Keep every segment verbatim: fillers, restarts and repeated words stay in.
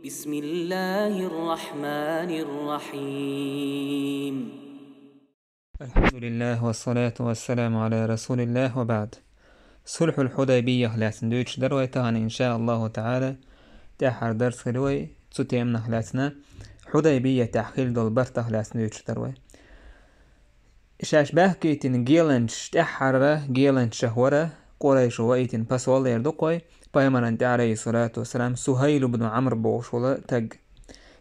بسم الله الرحمن الرحيم. الحمد لله والصلاة والسلام على رسول الله وبعد. Сулхьул Хьудайбиях лаьцна дуьйцуш дара вай тахана, иншааллаху таӀала. ТӀаьххьара дарс хир вай цу теманах лаьцна, Хьудайбия тӀехь хилла долу бартах лаьцна дуьйцуш дара вай. Шаьш баьхкийтина геланчаш, тӀаьххьара геланчашах вара, Къурайшо ваийтина посол эр ду кхой, пайхамаран тӀе, алейхиссалату вассалам, Сухайл ибн Амр бохуш волу таг.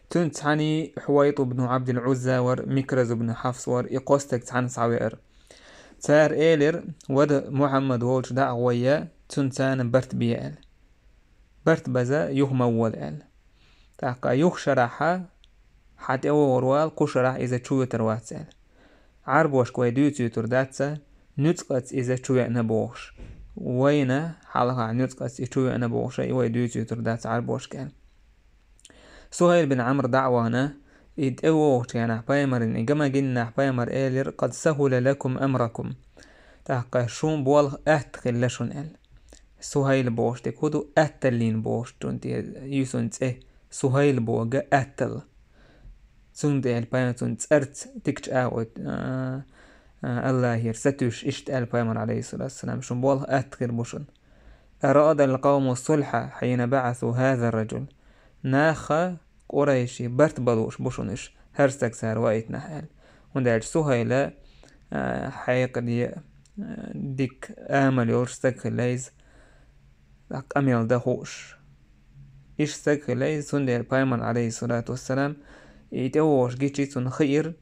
Цуьнца цхьаьний Хьувайту бну Абдул Узза вара, Микраз бну Хьафс вара, и кхо стаг цхьаьна схьавеара. Цара элира: «Вада Мухьаммад волчу дӀа а гӀойя, цуьнца царна барт бе», — аьлла. «Барт база юха ма вола», — аьлла. ТӀаккха юха шарахь: «Хьан тӀе вогӀур вала, кху шарахь иза чу вуьтур вац», — аьлла. «Ӏарбошка вай дуьйцуьйтур дац, нуьцкъаца иза чу веана бохуш. Вайна хьалха нуьцкъаца и чу веана бохуш, и вай дуьйцуьйтур дац Ӏарбошка», — аьлла. Сухайл бин Амр дӀа а вахана, и тӀе вогӀучу хенахь пайхамарна, и гама гиннахь пайхамар элира: «Къад сахула лакум амракум». ТӀаккха шун болх атта хилла шуна аьлла. Сухайл бохуш дика хӀун ду, атталлин бохуш, цунна тӀе юьсун цӀе, Сухайл бога аттал. Цунна тӀе аьлла пайхамар, цунна цӀарца тикачу агӀо, а, а, Аллахьера сатуьйсуш, иштта аьлла пайхамар, алейхиссалату вассалам, шун болх атта хир бу шуна. «Арадал къавму сулхьа хьина баъасу хаза раджул». Наха, къурайши, барт балуш бу шуна уьш, хӀара стаг цара ваийтинахь аьлла. ХӀунда аьлча Сухайла, а, хьекъале, а, дика амал йолуш стаг хилла иза, къамел дан хууш. Иштта стаг хилла иза, цундела пайхамар, алейхиссалату вассалам, и тӀе вогӀуш гичи цунна хиира,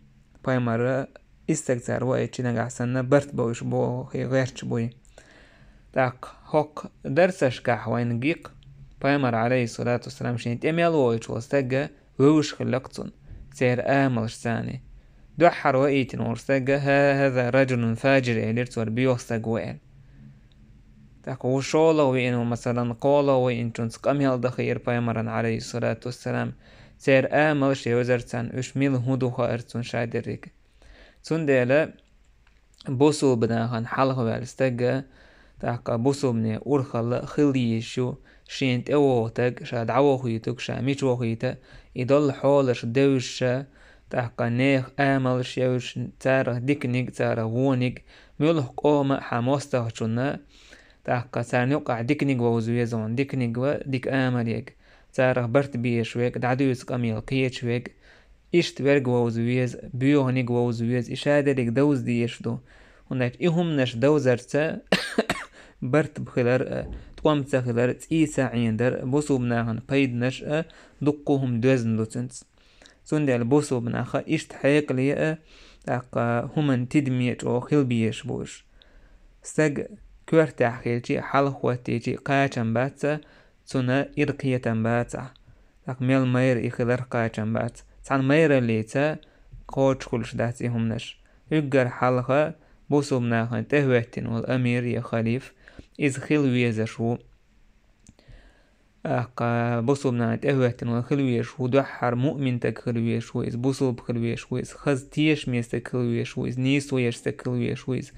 пайхамара и стаг цара ваийтича нагахь санна барт бовш бохий гӀерташ буй. ТӀаккха хӀокху дарсашкахь вайна гикъ, пайхамар, алейхиссалату вассалам, шен тӀе мел вогӀуьйтуш волу стагга вевзаш хилла-кх цунна, церан амалш царний. Дуьххьара ваийтина волу стагга: «Хаза раджулун фаджир», — элира цара, «боьха стаг ву», — аьлла. ТӀаккха ву шолгӀа веана ву, масалан, кхоалгӀа веанчунца къамел дан хиира пайхамаран, алейхиссалату вассалам, церан амалш евзара царна, уьш мила хӀун ду хаьара цунна ша дерриг. Цундела бусулба нахана хьалха ваьлла стага, тӀаккха бусулбане урхалла хила езаш ю, шена тӀе вогӀу стаг, ша дӀавохуьйтург, ша мича вохуьйту, и долу хьолаш девзаш, тӀаккха нехан амалш евзаш, царах диканиг, царах вониг, муьлхха къоман а хьан мостагӀчунна, тӀаккха царна юкъахь диканиг вовза веза хьуна, диканиг ва дика амал ерг, царах барт безаш верг, дӀадуьйцу къамел кхеташ верг, иштта верг вовза веза, боьханиг вовза веза, и ша дерриг довза дезаш ду. ХӀунда аьлча и хӀуманаш довзарца барт хилар а, тӀом ца хилар а, цӀий ца Ӏенадар а, бусулба нахана пайданаш а дуккха хӀума доьзна ду цуьнца. Цундела бусулба наха иштта хьекъале а, тӀаккха хӀуманан тидаме а чӀогӀа хила безаш бу уьш. Стаг коьртехь хилчи а, хьалха хӀоттийчи а кхачам бац, цунна ира кхетам бацахь, тӀаккха мел майра и хиларх кхачам бац. Цхьана майраллица кхочуш хуьлуш дац и хӀуманаш. Уьггар хьалха бусулба нахана тӀехӀоьттина волу амир я халиф, иза хила везаш ву. ТӀаккха бусулба нахана тӀехӀоьттина волу хила везаш ву, дуьххьара муъмин стаг хила везаш ву иза, бусулба хила везаш ву иза, хаза тешаме стаг хила везаш ву иза, нийсо еш стаг хила везаш ву иза,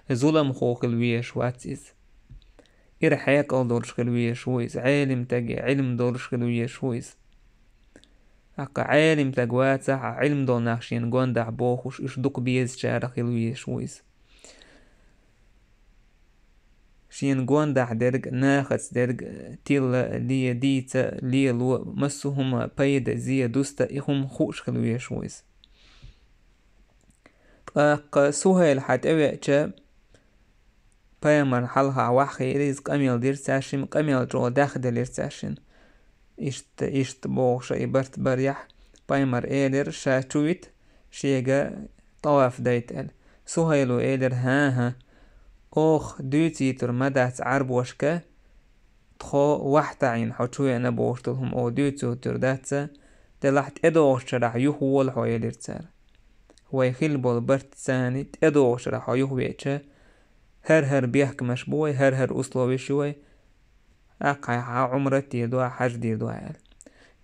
зуламхо хила везаш вац иза. Ира хьекъал долуш хила везаш ву иза, Ӏелим стаг я, Ӏилма долуш хила везаш ву иза. ТӀаккха Ӏелим стаг вацахь а, Ӏилма долу нах шена гондахь бохуш, уьш дукха безачарах хила везаш ву иза. Шена гондахь дерг, нахаца дерг, тилла, ле, дийца, лело, массо а хӀума, пайда, зе, дуста, и хӀума хууш хила везаш ву иза. ТӀаккха Сухайл хьан тӀевеача, пайхамарна хьалхахь ваххийра иза, къамел дира цаьршимма, къамел чӀогӀа дахделира цаьршинна. Иштта, иштта бохуша и барт барехь, пайхамар элира, ша чу вита, шега тӀаваф дайта аьлла. Сухайло элира: «ХӀан-хӀа, оха дуьйцуьйтур ма дац Ӏарбошка, тхо вахь таӀийна хьо чу веана бохуш долу хӀума оха дуьйцуьйтур дац, делахь тӀедогӀучу шарахь юхавола хьо», — элира цара. Вай хилла болу барт царний тӀедогӀучу шарахь хьо юхавеача, хӀара-хӀара бехкамаш бу вай, хӀара-хӀара условиш ю вай, тӀаккха хьайн хьан Ӏумрат дийр ду ахь, хьаж дийр ду ахь аьлла.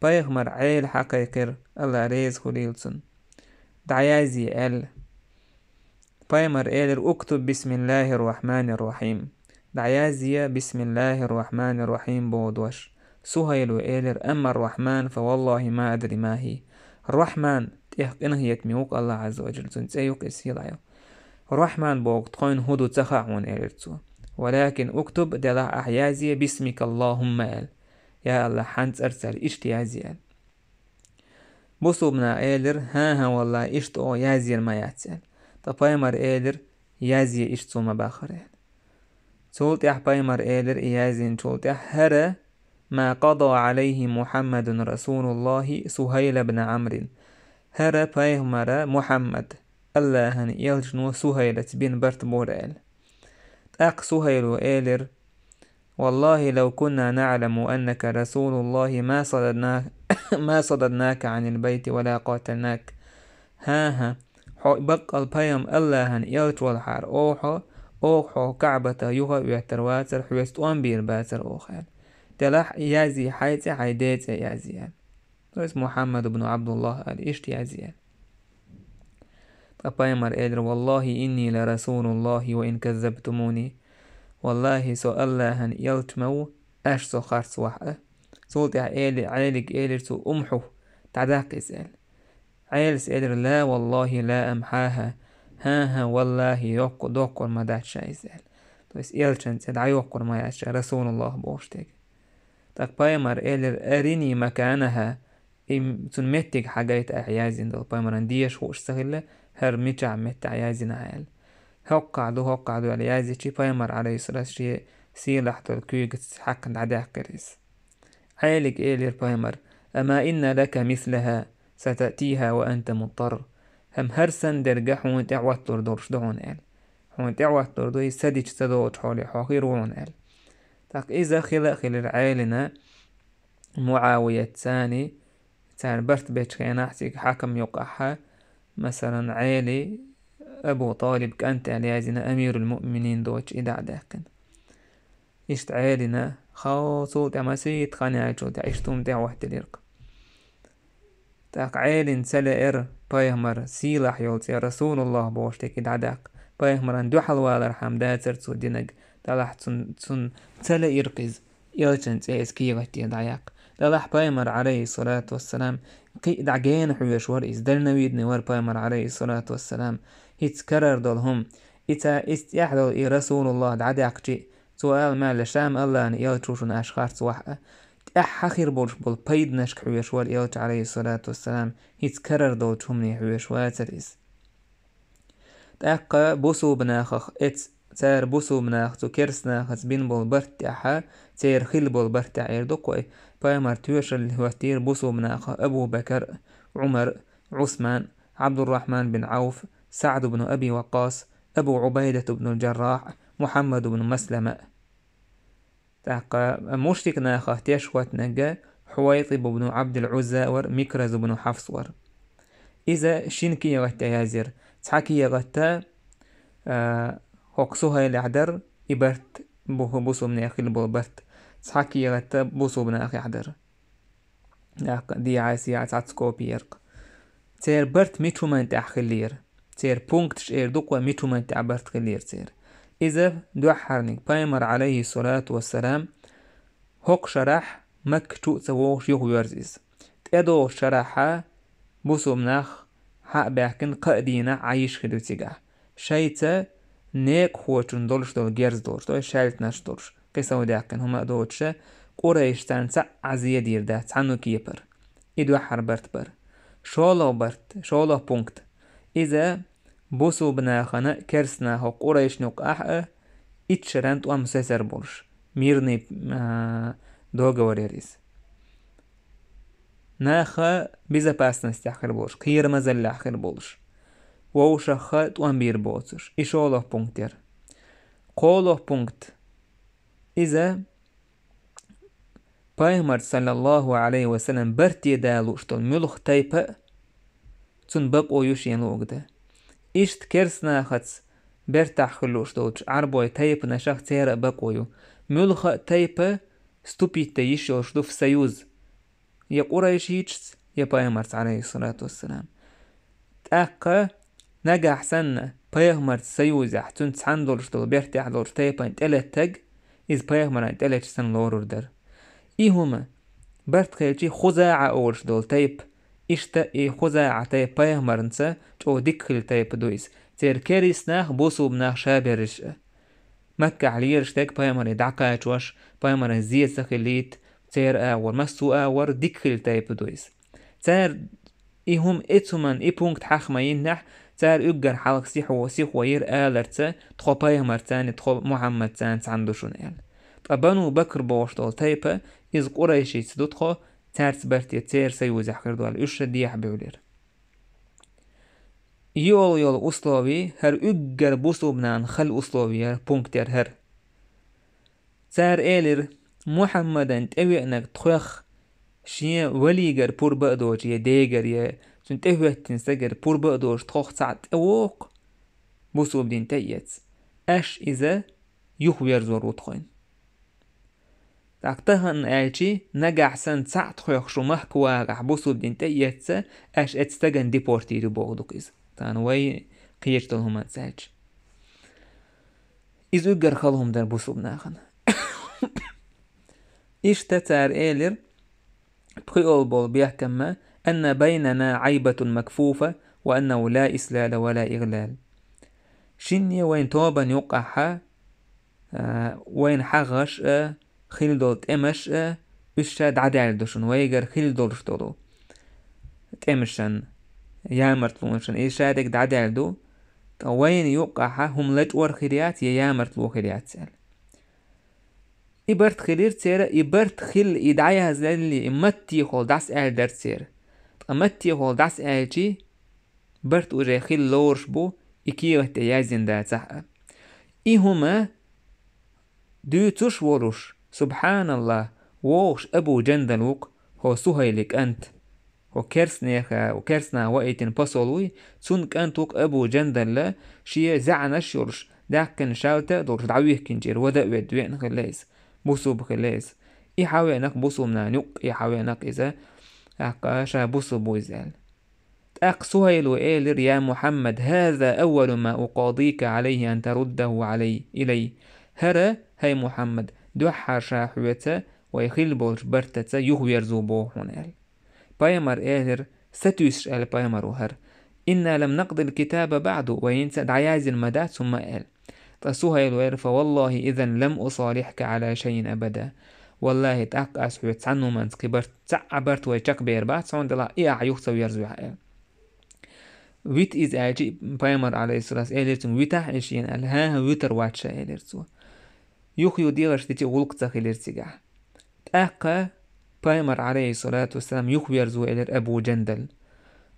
Пайхамар Ӏела хьакхайкхира, Алла реза хуьлийла цунна. ДӀаязъе аьлла. Пайхамар элира: «Уктуб бисмиллахир рахманир рахим». ДӀаязъе бисмиллахир рахманир рахим боху дош. Сухайла элира: «Амма ар-Рахьман, фа валлахӀи ма адри ма хӀи». Рахьман, тӀех къинхетаме ву-кх АллахӀ Ӏазза ва Жалла, цуьнан цӀе ю-кх иза, сийлахь йолу. Рахьман бохург тхуна хӀун ду ца хаьа хьуна, элира цо. «Валакин уктуб, делахь ахь язъе, бисмика АллахӀумма», аьлла. Я АллахӀ, хьан цӀарца аьлла, иштта язъе аьлла. Бусулба наха элира: «ХӀан-хӀа, валлахӀи, иштта оха язйина ма яц», аьлла. Ткъа пайхамар элира: «Язъе, иштта цо ма баххара», аьлла. Цул тӀаьхьа пайхамар элира и язйинчул тӀаьхьа: «ХӀара ма къада Ӏалайхи Мухьаммадун РасулуллахӀи Сухайла бна Ӏамрин». ХӀара пайхамара Мухьаммад, АллахӀан элчано Сухайлаца бина барт бора, аьлла. ТӀаккха Сухайла элира: «Валлахи, лав кунна наъламу аннака расулуллахи ма сададна-, ма сададнака анил байти ва ла къаталнак». ХӀан-хӀа, хьо баккъал пайхам-, АллахӀан элча валахьара, оха, оха хьо КаӀбата юха а оьттар вацара, хьоьца тӀом бийр бацара оха, аьлла. Делахь язъе хьайн цӀе, хьайн ден цӀе язъе, аьлла. То есть Мухьаммад ибн Ӏабдуллах аьлла, иштта язъе, аьлла. Ткъа пайхамар элира: «Валлахи, инни ла расулуллахи ва ин каззабтумуни». ВаллахӀи, со АллахӀан элча ма ву, аш со харц вахь а. Цул тӀаьхьа эли-, Ӏелига элира цо: «Умхьухь, дӀадаккха иза», аьлла. Ӏелас элира: «Ла валлахӀи ла амхьахӀа». ХӀан-хӀа, валлахӀи, йоккха-, доккхур ма дац ша иза, аьлла. То есть элчан цӀе дӀайоккхур ма яц ша, расулуллах бохуш дерг. ТӀаккха пайхамар элира: «Арини маканахӀа». И м-, цуьнан меттиг хьагайта ахь язйина долу, пайхамаран деша хууш ца хилла, хӀара мичахь меттехь язйина ахь аьлла. «ХӀоккхахь ду, хӀоккхахь ду», аьлла язйичи, пайхамар, Ӏалайхиссалату, шен сийлахь долу куьйгаца хьакхна дӀадаьккхира иза. Ӏелига элира пайхамар: «Ама инна лака мислахӀа, сатаътихӀа ва анта муттар». ХӀама хӀара санна дерг хьуна тӀе хӀотталур долуш ду хьуна, аьлла. Хьуна тӀе хӀотталур ду, иза ца дича ца долучу хьоле хьо хир ву хьуна, аьлла. ТӀаккха иза хила а хилира Ӏелина, МуӀавият цани, цара барт бечу хенахь цига хьакам юккъахьа, масалан, Ӏели, Абу ТӀалиб кӀант аьлла язйина, амирул муъминин доцуш и дӀа а даьккхина. Иштта Ӏелина, хьо цул тӀе масийтта хан яьллачул тӀе иштта хӀума тӀе хӀоттаелира-кх. ТӀаккха Ӏелина ца лаьара пайхамар сийлахь йолу цӀе, расулуллах бохуш дерг и дӀадаккха. Пайхамаран дуьхьал валархьама дацара цо динарг, делахь цунна, цунна ца лаьира-кх иза, элчан цӀе иза кехатде дӀаяккха. Делахь пайхамар, Ӏалайхиссалату вассалам, кхин а дӀа гена хьоьжуш вара иза, дальновидный вара пайхамар, Ӏалайхиссалату вассалам, хӀинца карара долу хӀума. И ца, иза тӀехь долу и расулуллах дӀадаьккхичи, цо ала мел ша-м АллахӀан элча ву шуна аш харц вахь а. ТӀаьхьа хир болуш болу пайданашка хьоьжуш вара элча, Ӏалайхиссалату вассалам, хӀинца карара долчу хӀумане хьоьжуш вацара иза. ТӀаккха бусулба нахах эц-, цара бусулба наха цу керста нахаца бина болу барт тӀехьа, церан хилла болу барт тӀехь эр ду кхой, пайхамар тоьшалла хӀоттийра бусулба нахах Абу Бакар, Ӏумар, Ӏусман, Ӏабдуррахьман бин Ӏауф, СаӀд бну Аби Ваккъас, Абу Ӏубайдат бну Джаррахь, Мухьаммад бну Маслама. ТӀаккха мушрик нахах теш хӀоттинарг Хьувайтиб бну Ӏабдил Ӏузза вара, Микраз бну Хьафс вара. Иза шина кехат тӀе язйира. Цхьа кехат, а, хӀокху Сухайлехь дара, и барт бу-, бусулбанех хилла болу барт. Цхьа кехат бусулбанехехь дара. ТӀаккха дехьа-сехьа цхьацца копи яра-кх. Церан барт мича хӀуманна тӀехь хиллера? Церан пункташ эр ду-кх вай, мича хӀуманна тӀехь барт хиллера церан? Иза дуьххьарниг, пайхамар, Ӏалайхиссалату вассалам, хӀокху шарахь Макка чу а ца вогӀуш юхавоьрзу иза. ТӀедогӀучу шарахьа бусулба нах хьа а баьхкина, кхаа дийнахь Ӏан йиш хир ю цигахь. Шайца некъахочун долуш долу герз долуш, то есть шаьлтанаш долуш, кхин сов даьккхина хӀума а доцуша, къурайш царна цхьа а зен дийр дац, цхьанну кепара. И дуьххьара барт бара. ШолгӀа барт, шолгӀа пункт. Иза бусулба нахана, керста нахана, къурайшна юккъахь а, итт шеран тӀом сесар болуш, мирный, а, договор яра иза. Наха безопасностехь хир болуш, кхерамазаллехь хир болуш, вовшахха тӀом бийр боцуш. И шолгӀа пункт яра. КхоалгӀа пункт. Иза пайхамарца, саллаллаху Ӏалайхи ва саллам, барте далуш долу муьлхха тайпа а цунна бакъо ю шена луург дан. Иштта керста нахаца бертахь хуьлуш долчу Ӏарбой тайпанашах церан а бакъо ю. Муьлхха а тайпа вступить дан йиш йолуш ду в союз я къурайшичца, я пайхамарца, Ӏалайхиссалату вассалам. ТӀаккха нагахь санна пайхамарца союзехь, цуьнца цхьаьна долуш долу бертехь долчу тайпана тӀелеттаг, иза пайхамарна тӀелетташ санна лорур дара. И хӀума, Барт хилчи ХузагӀа олуш долу тайпа. Иштта и ХузагӀа тайпа пайхамарца чӀогӀа дика хилла тайпа ду иза. Церан керист нах, бусулба нах ша берриш а. Маккахь лелаш дерг пайхамаре дӀакхачош, пайхамаран зен ца хилийта, церан агӀор, массо а агӀор дика хилла тайпа ду иза. Цара и хӀума, эцу хӀуманна и пункт хьаха ма йиннехь, цара уггар хьалха сихо, сихо йира аларца, тхо пайхамарцани, тхо Мухьаммадцани цхьаьна ду шуна аьлла. Ткъа Бану Бакр бохуш долу тайпа, иза къурайшица ду тхо, цаьрца барте церан союзехь хир ду аьлла, уьш ша дехьа буьйлира. Йолу, йолу условий, хӀара уггар бусулба нахана хала условий яра, пункт яра хӀара. Цара элира: «Мухьаммадан тӀевеанарг тхох шен валигара пурба а доцуш, я дегара, я цунна тӀехӀоьттина стагара пурба а доцуш тхох цхьаъ тӀевогӀу, бусулба дин тӀеэца. Аш иза юхаверзор ву тхойн». ТӀаккха тахана аьлчи, нагахь санна цхьаъ тхох шу махка вагӀахь бусулба дин тӀеэца, аш эцу стагана депортийр ю боху дукха иза. Тахана вай кхечу долу хӀуманца аьлча. Иза уггар хала хӀума дара бусулба нахана. Иштта цара элира, пхиъал болу бехкамма: «Анна байнана Ӏайбатун макфуфа, ва аннаху ла ислала ва ла игълал». Шинне вайн тобан юккъахьа, а, вайн хьагӀаш а, хила долу тӀемаш а, уьш ша дӀадаьлла ду шуна, вайгара хила долуш долу тӀемашан, ямартлонашан, иза ша дерг дӀадаьлла ду, ткъа вайна юккъахьа хӀума лачкъор хир яц, я ямартло хир яц аьлла. И барт хилира церан, и барт хилла, и дӀаязлалли, и маттехула дӀасаьлла дара церан. Ткъа маттехула дӀасаьлчи, барт уже хилла лоруш бу, и кехат тӀе яздина дацахь а. И хӀума дуьйцуш волуш, субхьаналлахӀ, вогӀуш Абу Жандал ву-кх, хӀо Сухайли кӀант. ХӀо керснеха, керсна ваийтина посол вуй, цунна кӀант ву-кх Абу Жандалла, шен заьӀанаш йолуш, даьккхина шалта а долуш, дӀавихкинчуьра вада а ведда веана хилла иза, бусулба хилла иза. И хьавеана-кх бусулба нана юккъе, хьавеана-кх иза, тӀаккха ша бусулба ву иза аьлла. ТӀаккха Сухайло элира: «Я Мухьаммад, хӀаза аввалу ма укъадика Ӏалайхи ан таруддаху Ӏалай, илай». ХӀара, хӀай Мухьаммад, дуьххьара ша хьоьца вай хилла болчу бартаца юхаверзо боху хьуна аьлла. Пайхамар элира, сатуьйсуш аьлла пайхамаро хӀара: «Инна лам накъдил китаба баъду», вай хӀинца а дӀаяздина ма дац хӀумма аьлла. Ткъа Сухайло элира: «Фа валлахи изан лам усалихка Ӏала шайин абада». Валлахи, тӀаккха ас хьоьца цхьанна хӀуманца кхин барт, цхьа а барт вай чекхбер бац, хьуна делахь и ахь юха ца верзо аьлла. Вита иза аьлчи, пайхамар, алейхиссалату, элира цуьнга: «Витахь и шена?» аьлла. «ХӀан-хӀа, витар вац ша», элира цо. Юха ю дегӀаш дичи гӀуллакх ца хилира цигахь. ТӀаккха пайхамар, алейхиссалату вассалам, юхаверзо элира Абу Жандал.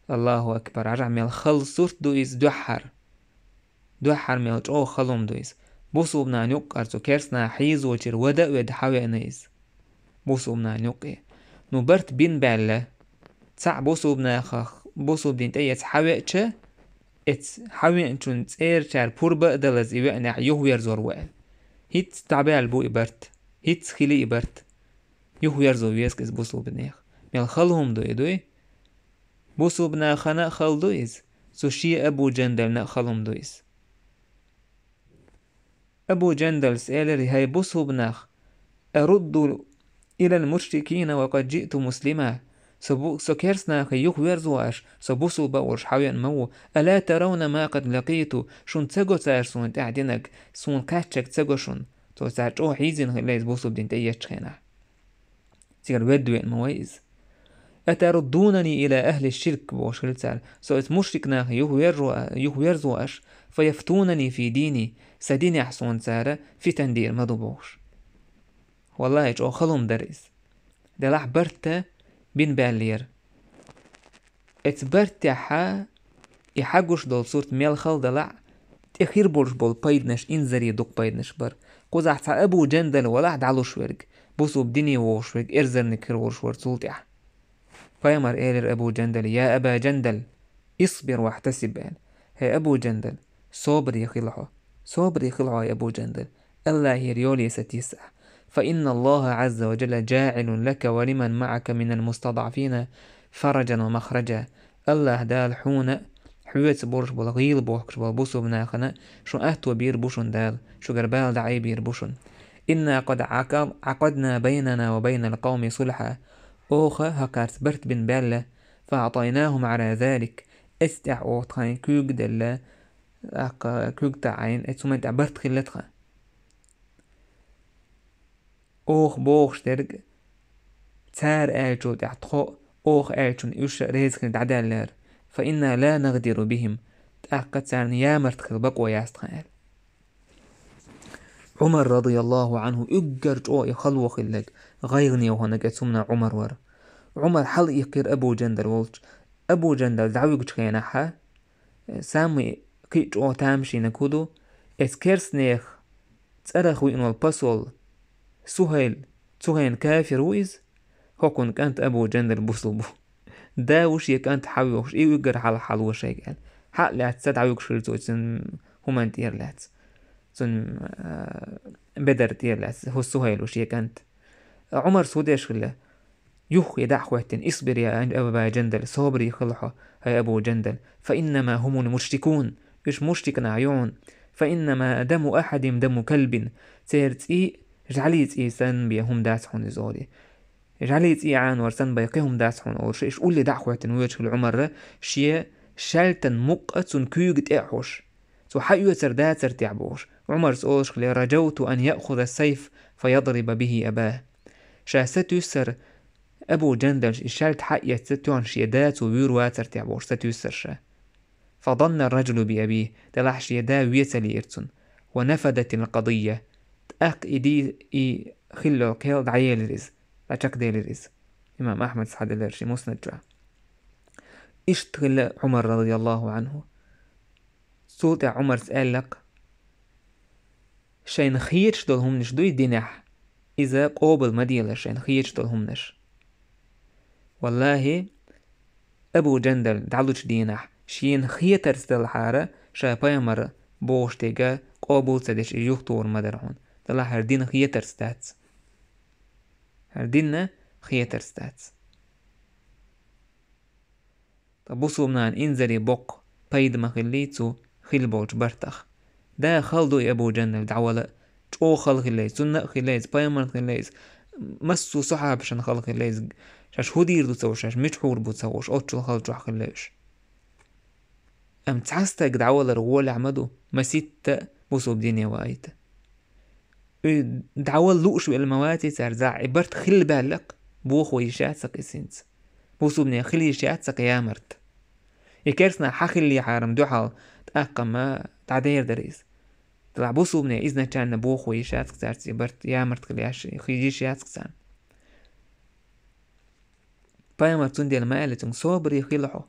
Аллаху акбар, ажахь мел хала сурт ду иза дуьххьара. Дуьххьара мел чӀогӀа хала хӀума ду иза. Бусулба нана юккъара цу керсна хьийзочуьра вада а ведда хьавеана иза. Бусулба нана юккъе. Ну барт бина баьлла. Цхьаъ бусулба нахах, бусулба дин тӀеэца хьавеача, эц хьавеанчун цӀерачара пурба а далаза и веанехь юхаверзор ву аьлла. ХӀинцца дӀабаьлла бу и барт. ХӀинцца хили и барт. Юхаверзо веза иза бусулба нех. Мел хала хӀума ду и, дуй? Бусулба нахана а хала ду иза. Цу шен Абу Жандална а хала хӀума ду иза. Абу Жандалс элира: «ХӀай бусулба нах, арудду илал мушрикина ва къад жиъту муслима». Со бу-, со керснахе юхаверзо аш, со бусулба а волуш хьавеана ма ву. «Ала таравна ма къад лакъиту», шуна ца го цара суна тӀехь динарг, суна кхаьчнарг ца го шуна. Цо цара чӀогӀа хьийзина хилла иза бусулба дин тӀеэцчу хенахь. Цигара ведда веана ма вай иза. «Атаруддунани ила ахли ширк», бохуш хилла цара. Со иза мушрик нахе юхаверзо, юхаверзо аш, «фаяфтунани фи дини», сан динехь суна цара фитан дийр ма ду бохуш. Валлахи, чӀогӀа хала хӀума дара иза. Делахь барта бина баьллера. Эца бартехьа и хьагуш долу сурт мел хала далахь, тӀе хир болуш болу пайданаш, инзаре дукха пайданаш бара. Кхузахь цхьа Абу Жандал валахь дӀалуш верг, бусулба дине вогӀуш верг, эрзарниг хир волуш вара цул тӀаьхьа. Пайхамар элира Абу Жандале: «Я Аба Жандал, исбир вахьтасиб», аьлла. «ХӀей Абу Жандал, собаре хила хьо. Собаре хила хьо, хӀей Абу Жандал. Аллахьера йоле сатийса ахь. Фа инна Аллаха Ӏазза ва Жалла жаӀилун лака ва лиман маӀака минал мустадӀафина фараджан ва махраджа». Аллахь Дала хьуна а, хьоьца болуш болу гӀийла бохкуш болу бусулба нахана а шун атто бийр бу шуна Дала, шугара бала дӀаайбийр бу шуна. «Инна къад Ӏакъад-, Ӏакъадна байнана ва байнал къавми сулхьа». Оха хӀокхарца барт бина баьлла, فأعطيناهم على ذلك, эцу тӀехь оха тхайн куьйга делла, тӀаккха куьйга таӀийна, эцу хӀуманна тӀехь барт хилла тхан. Оха бохуш дерг, цара аьллачул тӀехь тхо а, оха аьллачунна уьш а реза хилла дӀадаьллера. فإنا لا نغدر بهم, тӀаккха царна ямарта хила бакъо яц тхан аьлла. Ӏумар, радияллаху Ӏанху, уггар чӀогӀа и хало хилларг, гӀайгӀане ваханарг эцу хӀуманах Ӏумар вара. Ӏумар хьалаиккхира Абу Жандал волчу. Абу Жандал дӀавуьгучу хенахь, самый кхин а чӀогӀа тамашийнарг хӀун ду, эцу керстанех цӀарах виъна волу посол Сухайл, цу хенахь кафир ву иза, хӀокхуьнан кӀант Абу Жандал бусулба ву. Да ву шен кӀант хьавоьхуш, и уггар хьалха хьало шайга аьлла. Хьа а лаьцна дӀавуьгуш хилла цо цуьнан хӀуманна тӀера лаьцна. Цуьнан, а, бедарна тӀера лаьцна, хӀу Сухайл ву шен кӀант. Ӏумарс хӀун деш хилла? Юххе дӀа а хӀоьттина: اصبر يا أبا جندل, собаре хила хьо, хӀай Абу Жандал, فإنما هم المشركون, уьш мушрик нах ю хьуна, فإنما دم أحدهم دم كلب, церан цӀий жӀаьлин цӀий санна бен хӀума дац хьуна иза олий. ЖӀаьлин цӀий Ӏанор санна бен кхин хӀума дац хьуна олуш, уьш улле дӀа а хӀоьттина воьдуш хилла Ӏумар, шен шаьлтан мукъа цуьнан куьйга тӀе а хьуш. Цо хьаоьцур дацара техьа бохуш, Ӏумарс олуш хилла: رجوت أن يأخذ السيف فيضرب به أباه. Ша сатуьйсура Абу Жандалс и шаьлта хьаэцна тоьхна шен да цо вуьйр вацара техьа бохуш сатуьйсура ша. فضن الرجل بأبيه, делахь шен да вен ца лиира цунна. ونفدت القضية. ТӀаккха и ди-, и хилла йолу кхел дӀаелира иза, дӀачекхделира иза. Имам Ахьмада схьаделира шен Муснад чохь. Иштта хилла Ӏумар, радияллаху Ӏанху. Цул тӀаьхьа Ӏумарс аьлла-кх: «Шайна хеташ долу хӀуманаш дуй динехь, иза къобал ма делаш шайна хеташ долу хӀуманаш». Валлахи, Абу Жандал дӀалучу дийнахь, шена хетарца делхьара, ша пайхамар бохуш дерг къобал ца деш и юхатухур ма дара хьуна. Делахь хӀара дин хетарца дац. ХӀара дин хетарца дац. Ткъа бусулба нахана инзаре боккха пайда ма хиллий цу хилла болчу бартах. Да хала ду и Абу Жандал дӀавала а, чӀогӀа хала хилла иза, цунна а хилла иза, пайхамарна хилла иза, массо а сахьабашна хала хилла иза, шаьш хӀун дийр ду ца хууш, шаьш мича хьур бу ца хууш, оццул хала чохь хилла уьш. Амма цхьа стаг дӀавалар гӀолехь ма ду, маситта а бусулба дине ваийта. И дӀавала лууш велла ма ваций цара, и барт хилла баьлла-кх, бохо йиш яц-кх иза хӀинца. Бусулбане хила йиш яц-кх ямарт. И керстанах хьан хиллехьара-м дуьхьал тӀаккха-м дӀадер дара иза. Делахь бусулбане изначально бохо йиш яц-кх цаьрца, и барт ямарт хила йиш яц-кх царна. Пайхамар цундела ма аьлла цуьнга: «Собаре хила хьо.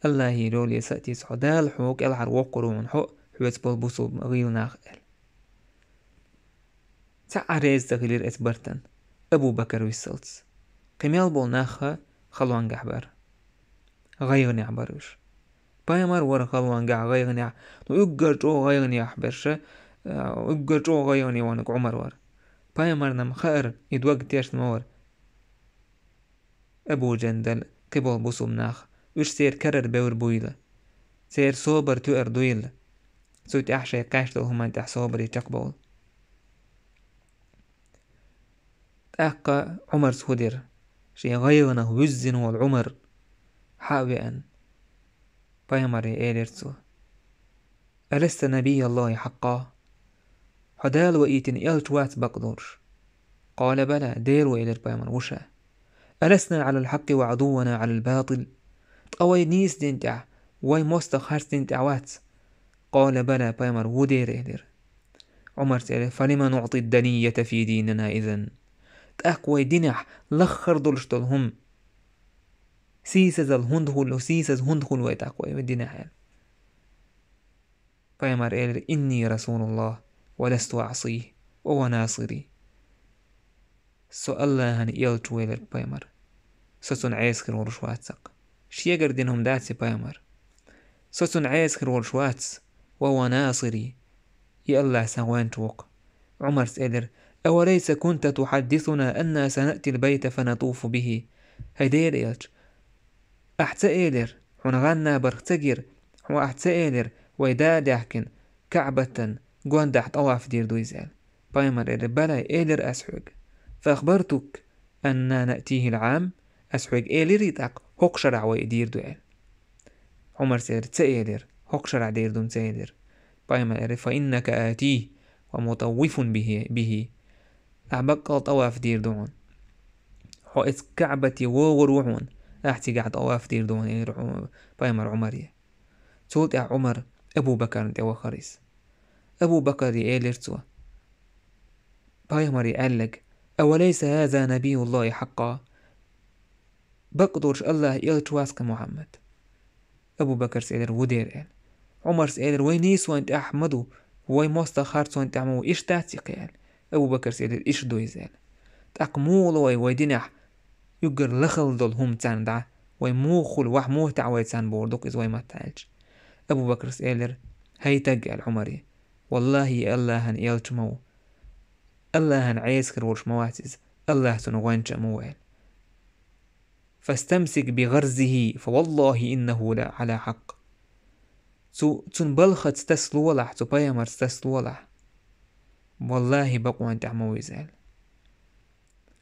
Аллахье лоле са а тийса хьо. Дала хьо кӀелхьара воккхур ву хьуна, хьо а, хьоьца болу бусулба гӀийла нах», – аьлла. Цхьа а реза ца хилира эцу бартан, Абу Бакар виссалц. Кхин мел болу нах халонгахь бара. ГӀайгӀанехь бара уьш. Пайхамар вара халонгахь, гӀайгӀанехь, ну, уггар чӀогӀа гӀайгӀанехь берш, а, уггар чӀогӀа гӀайгӀане ваханарг Ӏумар вара. Пайхамарна-м хаьара, и дог тешна ма вара. Абу Жандал, кхин болу бусулба нах, уьш церан карара бевр буйла, церан собар тоьар дуйла, цу тӀехь шайн кхаьчна долу хӀуманна тӀехь собаре чекхбовла. ТӀаккха Ӏумарс хӀун дира? Шен гӀайгӀанах вуьззина волу Ӏумар хьа а веана, пайхамаре элира цо: «ألست نبي الله حقا؟ Хьо Дала ваийтина элча вац бакъдолуш?» «قال بلى», Дела ву, элира пайхамар, ву ша. «ألسنا على الحق وعدونا على الباطل؟» Ткъа вай нийса дин тӀехь, вай мостагӀ харц дин тӀехь вац? «قال بلى», пайхамар, ву дера, элира. Ӏумарс элира: «فلم نعطي الدنية في ديننا إذن؟» ТӀаккха вай динехь лаххара долуш долу хӀума, сийсазалла хӀунда хуьлу, сийсаза хӀунда хуьлу вай тӀаккха вай динехь аьлла? Пайхамар элира: «إني رسول الله ولست أعصيه وهو ناصري». Со Аллахьан элча ву, элира пайхамар. Со цунна Ӏеса хир волуш вац-кх. Шегара дина хӀума дац и пайхамар. Со цунна Ӏеса хир волуш вац, وهو ناصري. И Аллахь сан гӀоьнча ву-кх. Ӏумарс элира: «أوليس كنت تحدثنا أنا سنأتي البيت فنطوف به؟» ХӀай Дела элча, ахь ца элира, хьуна гӀан набарх ца гира, хьуна ахь ца элира, вай да а даьхкина, КаӀбатан гондахь тӀаваф дийр ду иза аьлла? Пайхамар элира: «بلى», элира ас хьоьга. «فأخبرتك أنا نأتيه العام؟» ас хьоьга элирий тӀаккха, хӀокху шарахь вай и дийр ду аьлла. Ӏумарс элира: «Ца элира, хӀокху шарахь дийр ду-м ца элира». Пайхамар элира: «Фа иннака атихи ва мутаввифун бихи, бихи». Ахь баккъал тӀаваф дийр ду хьуна. Хьо эцу КаӀбате вогӀур ву хьуна, ахь цигахь тӀаваф дийр ду хьуна, элира Ӏу-, пайхамар Ӏумаре. Цул тӀаьхьа Ӏумар Абу Бакарна тӀе вахара иза. Абу Бакаре элира цо, пайхамаре аьлларг: «Авалайса хаза набиюллахи хьакъкъа?» Бакъ долуш АллахӀан элча вац-кх Мухьаммад. Абу Бакарс элира: «Ву дера», — аьлла. Ӏумарс элира: «Вай нийсонан тӀехь ма ду, вай мостагӀа харцонан тӀехь ма ву, иштта дац-кх и», — аьлла. Абу Бакарс элира: «Иштта ду иза», — аьлла. «ТӀаккха муха ло вай, вай динехь уггар лахалла долу хӀума царна дӀа? Вай муха хуьлу, ваха муха таӀа вай царна бохург ду-кх иза вай маттахь аьлча?» Абу Бакарс элира: «ХӀай стаг, — аьлла Ӏумаре, — валлахӀи, и АллахӀан элча ма ву. АллахӀан Ӏеса хир волуш ма вац иза, АллахӀ цунна гӀоьнча а ма ву», — аьлла. «Фастамсик би гӀарзихи, фа валлахӀи иннаху ла Ӏала хьакъ». Цу, цуьнан балхаца тасалолахь, цу пайхамарца тасалолахь. ВаллахӀи, бакъонан тӀехь ма ву иза, аьлла.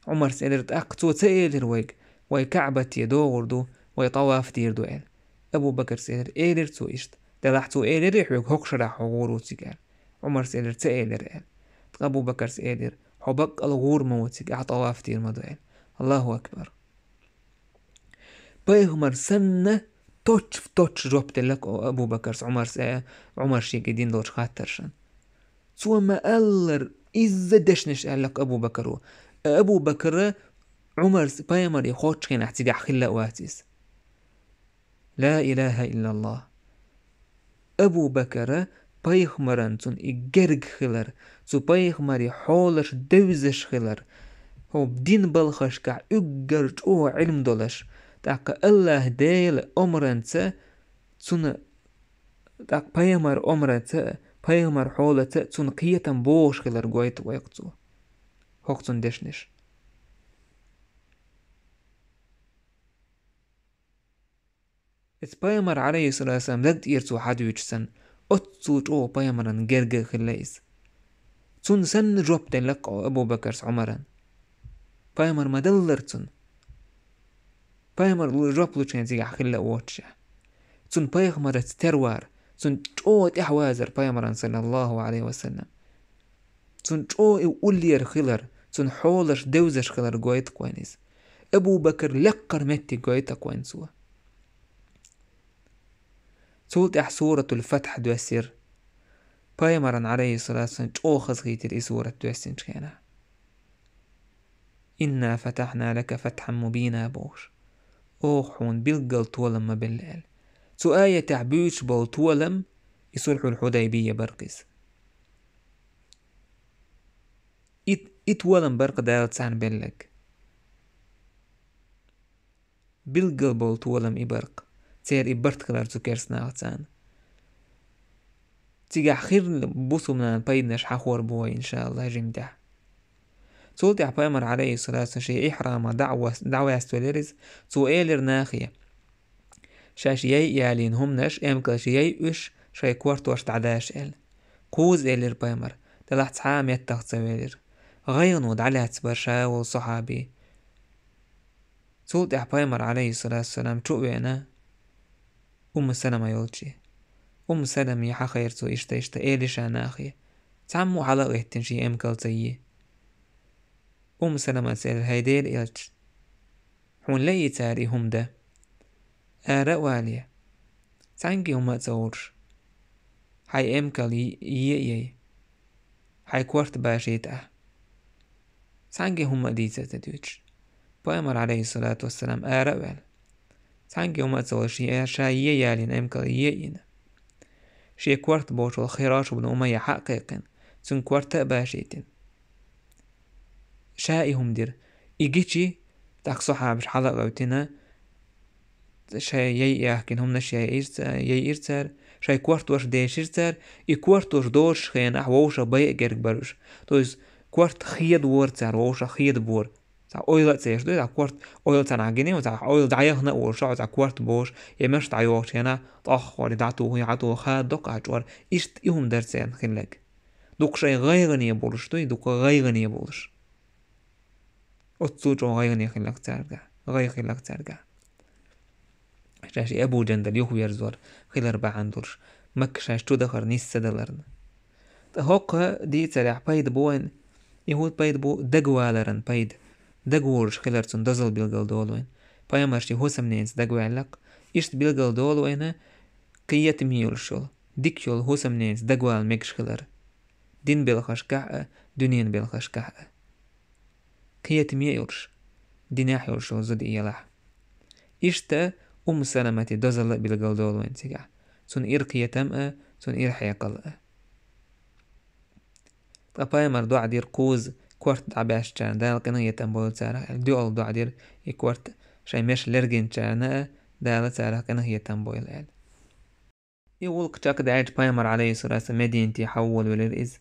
Ӏумарс элира: «ТӀаккха цо ца элира вайга, вай КаӀбате догӀур ду, вай тӀаваф дийр ду», — аьлла. Абу Бакарс элира: «Элира цо иштта. Делахь цо элирий хьоьга, хӀокху шарахь хьо гӀур ву цига?» — аьлла. Ӏумарс элира: «Ца элира», — аьлла. Ткъа Абу Бакарс элира: «Хьо баккъал гӀур ма ву цига, ахь тӀаваф дийр ма ду», — аьлла. Аллаху акбар! Пайхамар санна, точь в точь жоп делла-кх Абу Бакарс Ӏумарс, э, Ӏумар шега дина долчу хаттаршна. Цо ма-аллара, изза дешнаш аьлла-кх Абу Бакаро. Абу Бакара Ӏумарс пайхамаре кхоччу хенахь цигахь хилла а вац иза. Ла илаха иллаллах. Абу Бакара пайхамаран цунна и герга хилар, цу пайхамаре хьолаш девзаш хилар, хӀо дин балхашкахь уггар чӀогӀа Ӏилма долаш, тӀаккха АллахӀ Делан омранца цунна, тӀаккха пайхамар омраца, пайхамар хьолаца цунна кхетам богӀуш хилар гойту вайх цо. ХӀокху цунна дешнаш. Эцу пайхамар, Ӏалайхиссалату вассалам, дагтӀера цо хьадуьйчу санна, оццул чӀогӀа пайхамаран герга а хилла иза. Цунна санна жоп делла-кх Абу Бакарс Ӏумаран. Пайхамар ма-даллара цунна. Пайхамар лу-, жоп лучу хенахь цигахь хилла а воцуш. Цунна пайхамарца тера вар, цунна чӀогӀа тӀаьхьавазар пайхамаран, саллаллаху Ӏалайхи ва саллам. Цунна чӀогӀа и уллера хилар, цунна хьолаш девзаш хилар гойту-кх вайна иза. Абу Бакар лекхара меттиг гойту-кх вайна цо. Цул тӀаьхьа Суратул Фатхь доьссира. Пайхамаран, Ӏалайхиссалату вассалам, чӀогӀа хазахийтира и сурат доьссинчу хенахь. «Инна фатахьна лака фатхьан мубина», — бохуш. Оха хьуна билггал толам ма белла аьлла. Цу аятехь буьйцуш болу толам, и Сулхьул Хьудайбия бара-кх иза. И, и толам бара-кх Дала царна белларг. Билггал болу толам и бара-кх. Церан и барт хилар цу керстанахаца. Цигахь хирна бусулба нахана пайданаш хьахор бу вай, иншааллахӀ, жимма тӀехь. Цул тӀаьхьа пайхамар, Ӏалайхиссалату вассалам, шен ихьрама дӀа а вас-, дӀа а ваьстелира иза, цо элира нахе: «Шаьш яй а ялийна хӀуманаш, эмкалш яй уьш, шайн кортош дӀадаша», — аьлла. Кхузза элира пайхамар, делахь цхьа а меттах ца велира. ГӀайгӀано дӀалаьцна бара ша волу сахьаби. Цул тӀаьхьа пайхамар, Ӏалайхиссалату вассалам, чу а веана, Умму Салама йолчу. Умму Саламе хьахийра цо иштта-иштта, элира ша нахе. Цхьаммо а хьала а гӀеттина шен эмкал ца е. Умму Саламас элира: «ХӀай Делан элча, хьуна лаьий цара и хӀума дан? Ара а вале, цхьаьнгге хӀума а ца олуш, хьайн эмкал е-, е а яй, хьайн корта башийта ахь». Цхьаьнгге хӀума а дийца ца дуьйцуш, пайхамар, Ӏалайхиссалату вассалам, ара а ваьлла, цхьаьнгге хӀума а ца олуш, ша е ялийна эмкал е а йина, шен корта бохуш волу Хираша бну Умайя хьа а кхайкхина, цуьнан корта а башийтина. Ша и хӀума дира. И гичи, тӀаккха сахьабаш хьала а гӀевттина, шайн яй яхкина хӀуманаш яйира ца-, яйира цара, шайн кортош дешира цара, и кортош дошучу хенахь вовшах байа герга бара уьш. То есть корта хедавора цара, вовшах хедабора. Цхьа ойла а ца еш ду, цхьа корта ойла царна гина, цхьа ойла дӀаяхна а волуш, цхьа корта бохуш, я меш дӀайохучу хенахь, тӀоххура дӀатуху, я дӀатуху, хададо-кх а чӀор, иштта и хӀума дара церан хилларг. Дукха шайн гӀайгӀане болуш ду, дукха гӀайгӀане болуш. Оццул чӀогӀа гӀайгӀане хилларг цаьргахь. гӀайгӀа хиларх цаьргахь. Шаьш и Абу Жандал юхаверзор хилар бахьана долуш, Макка шаьш чу дахар нисса даларна. Ткъа хӀокху дийцарехь пайда бу вайна, и хӀун пайда бу, дагаваларан пайда, дагаволуш хилар цунна дозалла билгал долу вайна. Пайхамар шен хӀусамненца дагаваьллакх, иштта билгал долу вайна, кхетаме йолуш йолу, дика йолу хӀусамненца дагавала мегаш хилар. Дин белхашкахь а, дуьненан белхашкахь а. Кхетаме а йолуш, динехь йолуш йолу зуда и елахь. Иштта Умму Саламати дозалла а билгал долу вайн цигахь. Цунна ира кхетам а, цунна ира хьекъал а. Ткъа пайхамар доӀа дира кхузза корта дӀабаьшчарна, Дала къинхетам бойла царах аьлла. ДоьалгӀа доӀа дира и корта шайн меш лергинчарна а, Дала царах къинхетам бойла аьлла. И гӀуллакх чекхдаьлча пайхамар, алейхиссалату вассалам, Мединате хьаволавелира иза.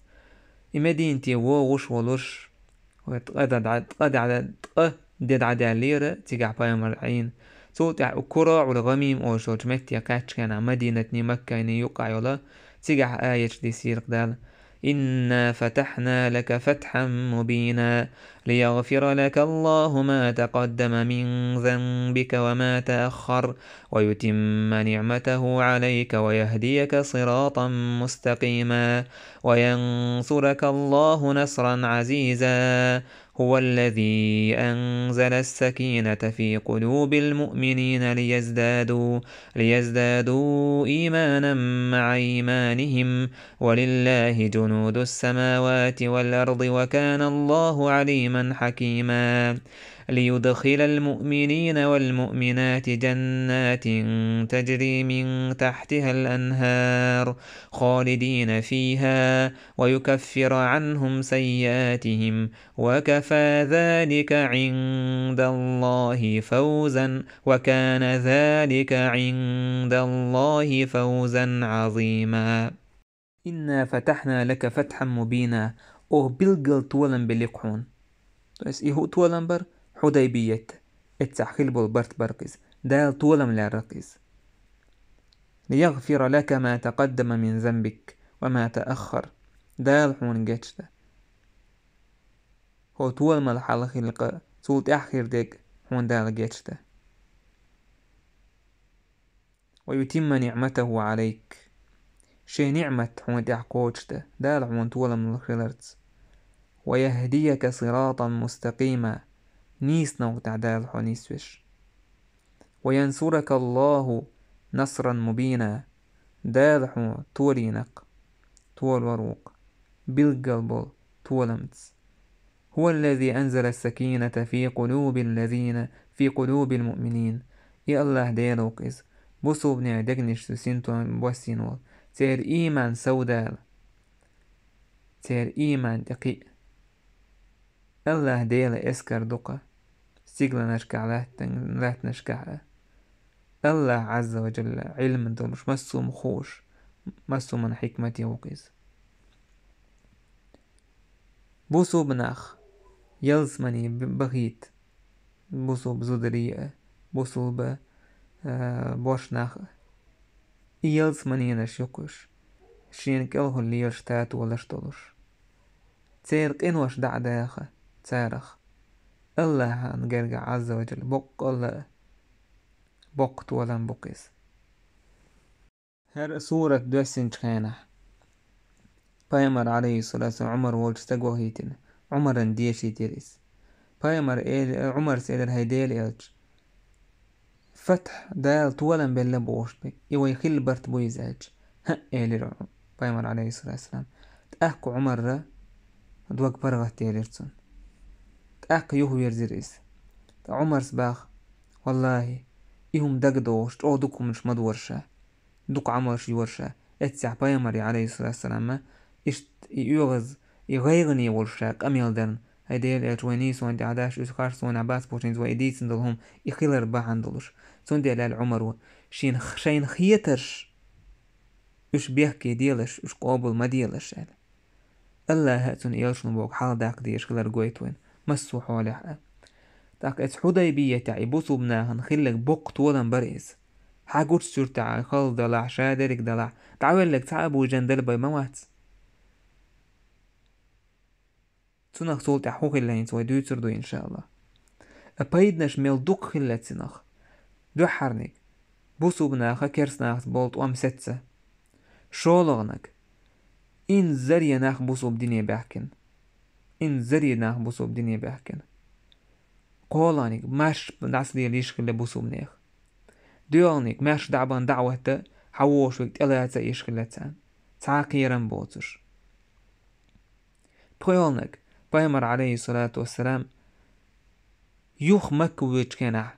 И Мединате вогӀуш волуш, вай ткъа де дӀа-, ткъа де дӀа-, ткъа де дӀадаьллера цигахь пайхамар Ӏийна. Цул тӀаьхьа Кураъул ГӀамим олуш йолчу метте кхаьчча хенахь, Мадинатний, Маккайний юккъехь йолу, цигахь аяташ дисира Дала: إنا فتحنا لك فتحا مبينا ليغفر لك الله ما تقدم من ذنبك وما تأخر ويتم نعمته عليك ويهديك صراطا مستقيما وينصرك الله نصرا عزيزا هو الذي أنزل السكينة في قلوب المؤمنين ليزدادوا، ليزدادوا إيمانا مع إيمانهم ولله جنود السماوات والأرض وكان الله عليما حكيما. ليدخل المؤمنين والمؤمنات جنات تجري من تحتها الأنهار خالدين فيها ويكفر عنهم سيئاتهم وكفى ذلك عند الله فوزا، وكان ذلك عند الله فوزا عظيما. إنا فتحنا لك فتحا مبينا. Оха билггал толам белира хьуна. То есть и хӀу толам бара? Хьудайбият. Эццахь хилла болу барт бара иза. Дала толам лаьрра иза. ليغفر لك ما تقدم من ذنبك وما تأخر. Дала хьуна гечдан. ХӀокху толамал хьалха хилларг, цул тӀаьхьа хир дерг хьуна Дала гечдан. ويتم نعمته عليك. Шен ниӀмат хьуна тӀехь кхочушдан, Дала хьуна толам лур хиларца. ويهديك صراطا مستقيما. Нийса новкъа тӀехь Дала хьо нисвеш. وينصرك الله نصرا مبينا. Дала хьуна толийна-кх, толор ву-кх, билггал болу толамца. هو الذي أنزل السكينة في قلوب الذين، في قلوب المؤمنين. И Аллах Дела ву-кх иза, бусулбанийн дегнаш чу синтем боссийна волу. Церан ийман совдала. Церан ийман тӀекхиъ. Аллах Дела эскар ду-кх стигланашкахь, латтан-, латтанашкахь а. Аллах Ӏазза ва Джалла Ӏилма долуш, массо хӀума хууш, массо хӀуманна хьикмате ву-кх иза. Бусулба нах ялсамане б-, бахийта, бусулба зударий а, бусулба, а, бош нах а. И ялсаманенаш ю-кх уьш, шена кӀелхула лелаш татолаш долуш. Церан къинош дӀа а даха царах. Аллахьан гергахь Ӏазза ва Джалла боккъалла а боккха толам бу-кх иза. ХӀара сурат доьссинчу хенахь, пайхамар, алейхиссалату вассалам, Ӏумар волчу стаг вахийтина, Ӏумаран дешийтира иза. Пайхамар эл-, Ӏумарс элира: «ХӀай Делан элча, фатхь, Дала толам белла бохуш берг, и вай хилла барт бу иза», — аьлча, «ХӀаъ», — элира пайхамар, алейхиссалату вассалам. ТӀаккха Ӏумарра дог паргӀатделира цунна. ТӀаккха юхавирзира иза. Ткъа Ӏумарс баха: «Валлахи, и хӀума дагадогӀуш, чӀогӀа дукха хӀуманаш ма дора ша, дукха Ӏамалш йора ша». Эццехь пайхамаре, алейхиссалату вассалам, иштта и оьгӀаз, и гӀайгӀане волуш ша къамел дарна: «ХӀай Делан элча, вай нийсонан тӀехь даьш, иза харцонехь бац бохучу хӀинца вай и дийцина долу хӀума, и хилар бахьана долуш». Цундела аьлла Ӏумаро: «Шен, шайна хетарш, уьш бехке делаш, уьш къобал ма делаш», — аьлла. Аллаха а цуьнан элчано боху хьалха даккха дезаш хилар гойту вайна, массо а хьолехь а. ТӀаккха эцу Хьудайбиятехь и бусулба нахана хилларг боккха толам бара иза. Хьан гучу суьртехь а хала далахь, ша дерриг далахь, дӀавелларг цхьа Абу Жандал бен ма вац. Цунах цул тӀаьхьа хӀун хилла хӀинца вай дуьйцур ду, иншааллах. А пайданаш мел дукха хилла цунах. Дуьххьарниг, бусулба наха керста нахаца болу тӀом сецна. ШолгӀаниг, инзаре нах бусулба дине баьхкина. Инзаре нах бусулба дине баьхкина. КхоалгӀаниг, маьрша дӀасалела йиш хилла бусулба нехан. ДоьалгӀаниг, маьрша дӀа а бан даӀват дан, хьан вогӀуш верг тӀелаца йиш хилла царна. Цхьа кхерам боцуш. ПхоьалгӀаниг, пайхамар, алейхиссалату вассалам, юха Макка воьдучу хенахь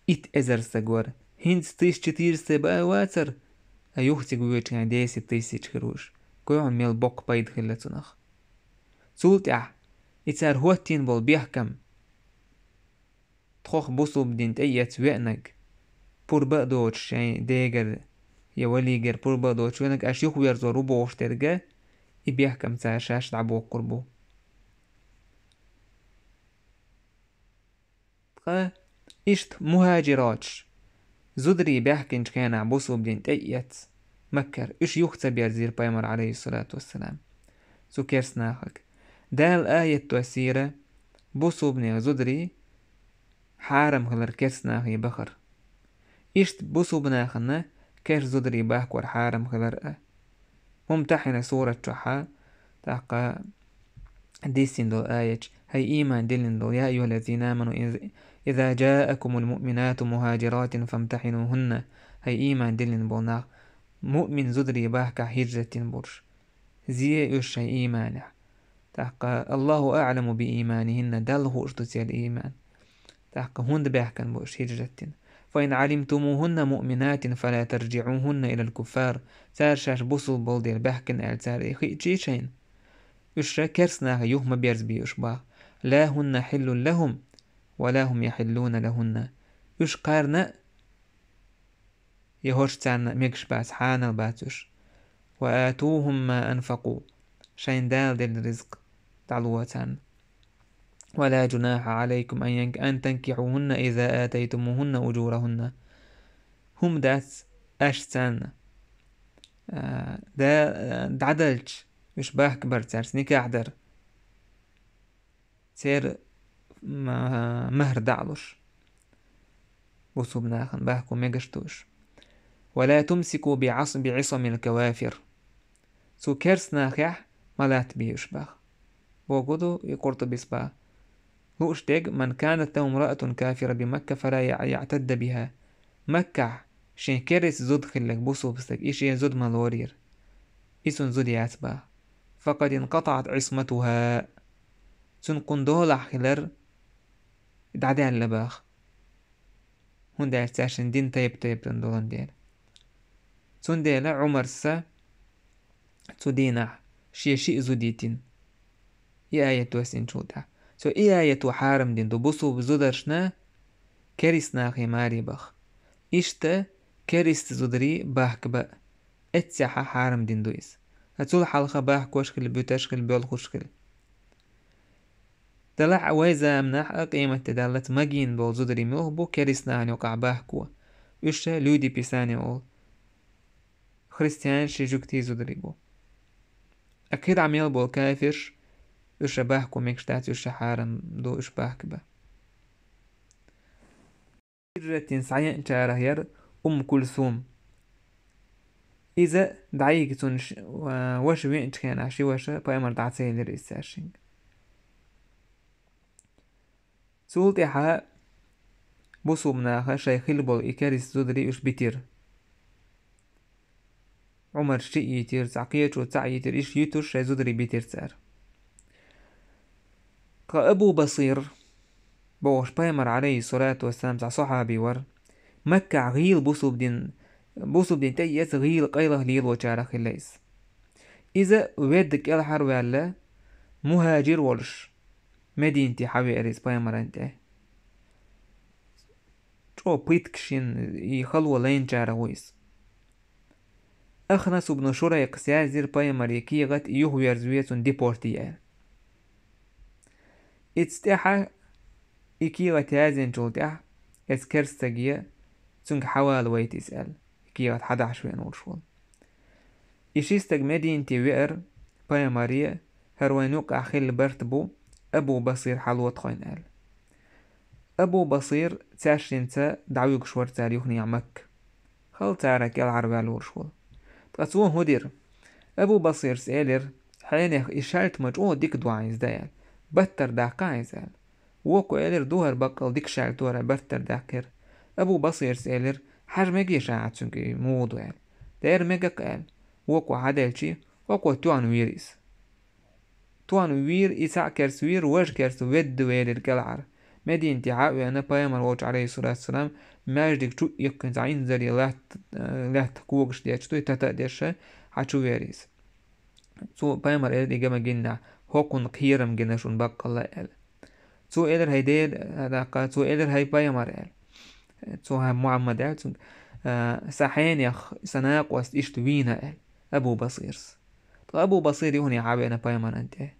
итт эзар стаг вара. ХӀинца тысяча четыреста бен вацара, а юха цига воьдучу хенахь десять тысяч хир ву уьш. Кхоьллина мел боккха пайда хилла цунах. Цул тӀаьхьа и цара хӀоттийна болу бехкам, тхох бусулба дин тӀеэца веанарг, пурба а доцуш шайн дегара я валигара пурба а доцуш веанарг, аш юхаверзор ву бохуш дерг, и бехкам цара шаьш дӀабоккхур бу. Ткъа иштта мухӀажироташ, зударий баьхкинчу хенахь бусулба дин тӀеэца Маккара, уьш юха ца берзийра пайхамар, алейхиссалату вассалам, цу керста нахага. Дала аят доссийра бусулба нехан зударий хьарам хилар керста нахе бахар. Иштта бусулба нахана керста зударий бахкор хьарам хилар а. Мумтахьина сурат чохь а, тӀаккха дисина долу аят, хӀай ийман диллина долу, я айюхаллазина аману, из-, иза джаакумул муъминату мухаджиратин фамтахинухунна, хӀай ийман диллина болу нах, муъмин зударий бахкахь хӀижрат дина болуш. Зен уьш шайн ийманехь. ТӀаккха, Аллаху аъламу би ийманихинна, Далла хууш ду церан ийман. ТӀаккха хӀунда баьхкина бу уьш хӀижрат дина? Фа ин алимтумухунна муъминатин, фала тарджиухунна илал куффар. Цара шаьш бусулба болу дела баьхкина аьлла цара и хиъчий шайна, уьш ша керста нахе юха ма берзабе уьш баха. Ла хунна хиллун лахум, ва ла хум яхиллуна лахунна. Уьш кхарна а, я хӀорш царна мегаш бац, хьанал бац уьш. Ва атухум ма анфаку. Шайн Дала делла ризкъ дӀало царна. Ва ла джунаха алайкум ан янк-, ан танкихухунна иза атайтумухунна уджурахунна. ХӀума дац аш царна, а, да-, а, дӀадалча, уьш бахка бар цаьрца, никахь дар. Церан ма-, махӀар дӀа а луш. Бусулба нахана бахко мегаш ду уьш. Ва ла тумсику би Ӏас-, би Ӏисамил кавафир. Цу керста нахехь ма латтабе уьш баха. Боху ду и Къуртубис баха. Лууш дерг, ман канат лаху имраатун кафира би Макка, фала я-, яътадда биха. Маккахь шен керста зуда хилларг бусулба стаг, и шен зуда ма лорийра. И цунна зуда яц баха. Факъад инкъатаӀат Ӏисматуха. Цуьнан кхунна долахь хилар дӀадаьлла баха. ХӀунда аьлча цаьршинна дин тайп-тайпана долан дела. Цундела Ӏумарса цу дийнахь шен шиъ зуда йитина. И аят доссийначул тӀаьхьа. Цо и аято хьарам дина ду бусулба зударшна керста нахе маре баха. Иштта керста зударий бахка бан а. Эццехьа хьарам дина ду иза. Ткъа цул хьалха бахкош хила, буьташ хила, боьлхуш хила. Делахь а вай заманахь а къематде даллалц магийна болу зударий муьлха бу керста нахана юкъахь бахко? Уьш ша люди Писания олу. Христиан ши жуьгтий зударий бу. Ткъа кхидӀа мел болу кафирш, уьш ша бахко мегаш дац, уьш ша хьарам ду, уьш бахка бан. Хиджрат дина схьаеанчарах яра Умму Кульсум. Иза дӀайига цунна ш-, ва-, ваша веанчу хенахь ши ваша пайхамар дӀа ца елира иза цаьршинга. Цул тӀаьхьа бусулба наха шайн хилла болу и керста зударий уьш битира. Ӏумар шиъ йитира, цхьа кхечо цхьаъ йитира, иштта йитуш шайн зударий битира цара. Ткъа Абу Басир бохуш пайхамар, алейхиссалату вассалам, цхьа сахьаби вара. Маккахь гӀийла бусулба дин, бусулба дин тӀеэца гӀийла къайлаха лелочарах хилла иза. Иза ведда кӀелхьарваьлла, мухӀажир волуш, Мединате хьавеара иза пайхамаран тӀе. ЧӀогӀа пыткаш йина, и хало лайначарах ву иза. Ахнас ибн Шурайкъас яздира пайхамаре кехат, и юхаверзаве, цунна депортте аьлла. Иза тӀаьхьа и кехат яздинчул тӀаьхьа, иза керста стаге, цуьнга хьавала вайта иза аьлла, и кехат хьадахьаш веана волуш волу. И ши стаг Мединате веара пайхамаре, хӀара вайн юкъахь хилла барт бу, Абу Басир хьало тхойн аьлла. Абу Басир цаьршинца дӀавуьгуш вара цара юханехьа Макка. Хала цара кӀелхьарваьлла волуш волу. Ткъа цо хӀун дира? Абу Басирс элира: «Хьенех и шаьлта ма чӀогӀа дика ду хьан иза», — аьлла. «Баттара даккха хьан иза», — аьлла. Вукхо элира: «Ду хӀара баккъал дика шаьлта ду хьан, баттара даьккхира». Абу Басирс элира: «Хьажа мегий ша хьан цуьнга и муха ду», — аьлла. «Дера мега-кх», — аьлла. Вукхо хьаделчи, хӀокхо тоьхна вийра иза. Тоьхна вийра, и цхьаъ керста вийра, важа керста ведда велира кӀелхьара. Мединате хьа а веана, пайхамар волчу, алейхиссалату вассалам, маьждиг чу а иккхина, цхьа инзаре латта, э, лаьттах когаш дечу дуй, тата а деш, хьа чу веара иза. Цо пайхамар элира и га ма гиннехь: «ХӀокхунна кхерам гина шуна баккъалла», — аьлла. Цо элира: «ХӀай Дела, даккха», цо элира: «ХӀай пайхамар», — аьлла. Цо: «ХӀай Мухьаммад», — аьлла цуьнга, — «э, сан хьенех, сан накъост иштта вийна», — аьлла Абу Басирс. Ткъа Абу Басир юханехьа веана пайхамаран тӀе.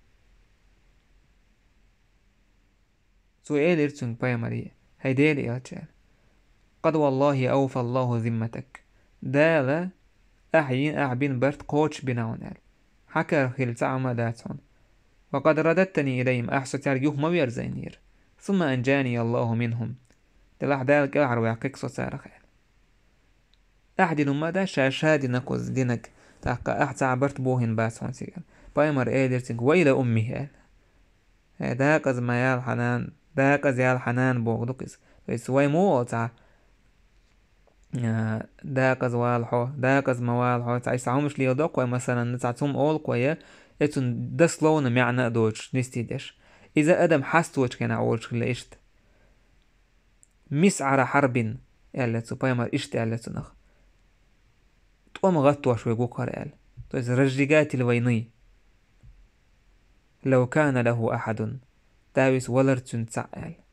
Цо элира цуьнга пайхамаре: «ХӀай Дела элча, — аьлла, — къад валлахи ауфаллаху зимматак. Дала ахь йина, ахь бина барт кхочушбина хьуна», — аьлла. «Хьан карахь хилла цхьа а хӀума дац хьуна. Ва къад радаттани илайхим, ахь со цаьрга юха ма верзайнера. Сумма анжани Аллаху минхум. Делахь Дала кӀелхьарваьккхи-кх со царах», — аьлла. Ахь дина хӀума дац, ша, ша дина кхуза динарг, тӀаккха ахь цхьа а барт бохийна бац хьуна цигара. Пайхамар элира цуьнга: «Вайла уммихи», — аьлла. «Э, декъаза ма яла хьан нана, декъаза яла хьан нана», — бохург ду-кх иза. То есть вай муха олу цхьа, э, «декъаза вала хьо», «декъаза ма вала хьо», цхьа и цхьа хӀумаш леладо-кх вай, масалан, цхьа цхьа хӀума олу-кх вай, э, цуьнан дословно маьӀна а доцуш, нисдеш. Иза адам хьасточу хенахь олуш хилла иштта. «Мисъара хьарбин», — аьлла цо, пайхамар иштта аьлла цунах. «ТӀом гӀаттош верг ву-кх хӀара», — аьлла. То есть разжигатель войны. «Лав кана лаху ахьадун». Давис валар цуьнца цхьаъ аьлла.